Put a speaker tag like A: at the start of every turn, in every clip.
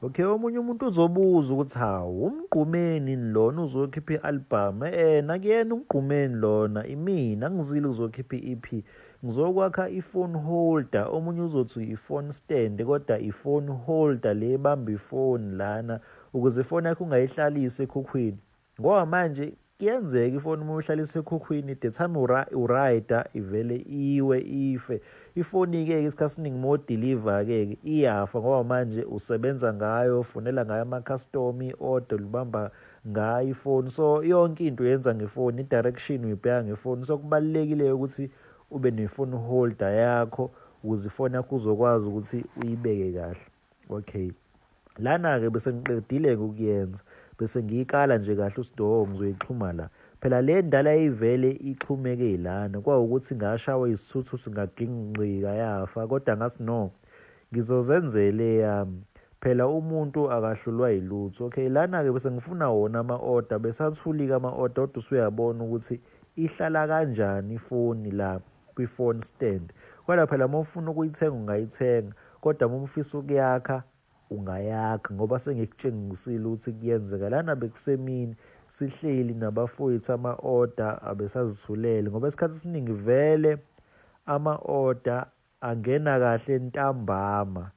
A: Okay, omunye umuntu uzobuza ukuthi hawu uMgqumeni lona uzokhipha i-album. Nakuyena uMgqumeni lona imina angizile uzokhipha i-EP. Ngizokwakha i-phone holder, omunye uzothi i-phone stand kodwa i-phone holder le ebamba ifoni lana ukuze ifoni yakho ungayihlalisi ekhukhwini. Ngoba manje kuyenzeka ifoni uma uyihlalisa ekhukhwini the time urayida ivele iwe ife. Ifoni-ke isikhathi esiningi uma udiliva-ke iyafa ngoba manje usebenza ngayo, ufonela ngayo amakhastoma, i-order ulibamba ngayo ifoni. So yonke into uyenza ngefoni, i-direction uyibheka ngefoni. So kubalulekile ukuthi ube ne-phone holder yakho ukuze ifoni yakho uzokwazi ukuthi uyibeke kahle. Okay. Lana-ke bese ngiqedile-ke ukuyenza bese ngiyikala nje kahle usidoho ngizoyixhuma la. Phela le ndala yayivele ixhumeke lana kwawukuthi ngashawa isithuthuthu ngagingqika yafa kodwa ngathi no ngizozenzela eyami. Phela umuntu akahlulwa yilutho. Okay lana-ke bese ngifuna wona ama-order besathulike ama-order kodwa usuyabona ukuthi ihlala kanjani ifoni la kwi-phone stand. Kodwa phela uma ufuna ukuyithenga ungayithenga kodwa uma ufisa ukuyakha ungayakha ngoba sengikutshengisile ukuthi kuyenzeka. Lana bekusemini sihleli nabafowethu ama-order abesazithulele ngoba isikhathi esiningi vele ama-order angena kahle ntambama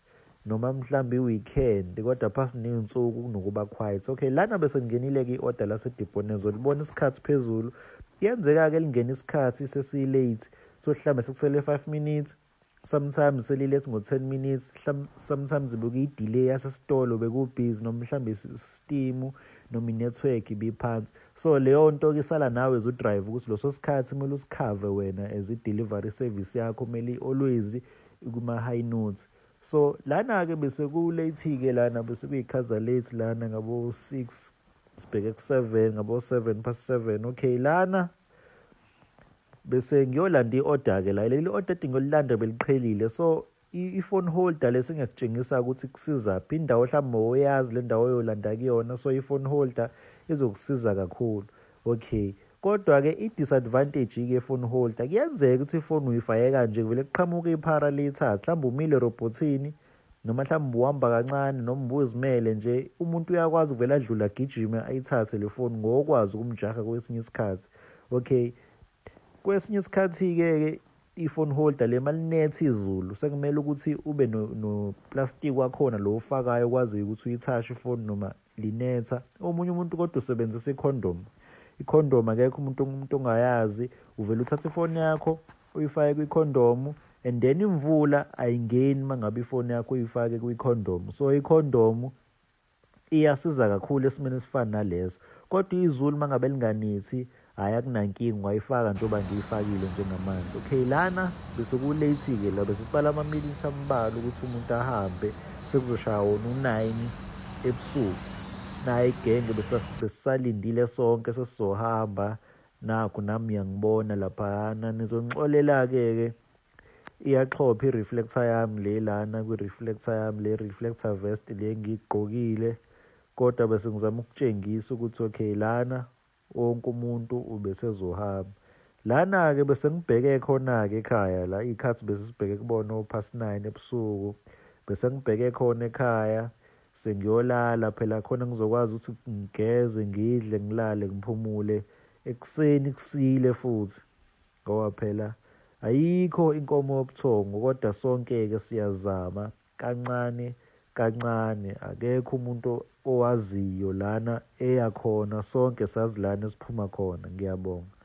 A: noma mhlawumbe i-weekend kodwa phasi ney'nsuku kunokuba quiet. Okay, lana bese ngingenile-ke i-order laseDibhone zolibona isikhathi phezulu. Kuyenzeka-ke lingene isikhathi sesi-late, so mhlawumbe sekusele 5 minutes, sometimes selilethe ngo-10 minutes, sometimes bekuyi-delay yasesitolo bekubhizi noma mhlawumbe isistimu noma i-network ibiphansi. So leyo nto-ke isala nawe as udrive ukuthi leso sikhathi kumele usikhave wena as i-delivery service yakho kumele always ikuma-high notes. So lana-ke bese ku-late-ke lana bese kuyikhaza late lana ngabo 6 sibheke ku-7 ngabo 7 past 7. Okay, lana bese ngiyolanda i-order-ke la leli order ede ngiyolilanda beliqhelile. So i-phone holder lesi ngiyakutshengisa ukuthi kusizaphi indawo mhlawumbe oyazi le ndawo oyolanda kuyona, so i-phone holder izokusiza kakhulu. Okay, kodwa-ke i-disadvantage-ke ye-phone holder kuyenzeka ukuthi ifoni uyifake kanje kuvele kuqhamuke iphara liyithathe, mhlawumbe umile erobhothini noma mhlawumbe uhamba kancane noma ubuzimele nje, umuntu uyakwazi ukuvele adlule agijime ayithathe le foni ngokwazi ukumjaha kwesinye isikhathi. Okay, kwesinye isikhathi-ke ke i-phone holder le malinetha izulu sekumele ukuthi ube no-plastic wakhona lo ofakayo okwaziyo ukuthi uyithashe ifoni noma linetha. Omunye umuntu kodwa usebenzisa ikhondomu. Ikhondomu akekho umuntu ongayazi, uvele uthathe ifoni yakho uyifake kwikhondomu and then imvula ayingeni uma ngabe ifoni yakho uyifake kwikhondomu. So ikhondomu iyasiza kakhulu esimeni esifana naleso. Kodwa izulu uma ngabe linganithi hhayi akunankinga ungayifaka njengoba ngiyifakile njengamanje. Okay, lana bese ku-late-ke la bese sibala ama-minutes ambalwa ukuthi umuntu ahambe sekuzoshaya wona u-9 ebusuku. Nayi igenge besisalindile sonke sesizohamba nakhu nami uyangibona laphayana nizongixolela-ke ke iyaxhopha i-reflector yami le lana kwi-reflector yami le reflector vest le ngiyigqokile kodwa bese ngizama ukutshengisa ukuthi okay lana wonke umuntu ubesezohamba. Lana-ke bese ngibheke khona-ke ekhaya la iy'khathi bese sibheke kubona o-past 9 ebusuku bese ngibheke khona ekhaya sengiyolala phela khona ngizokwazi ukuthi ngigeze ngidle ngilale ngiphumule ekuseni kusile futhi ngoba phela ayikho inkomo yobuthongo kodwa sonke-ke siyazama kancane kancane akekho umuntu owaziyo lana eya khona sonke sazi lana esiphuma khona. Ngiyabonga.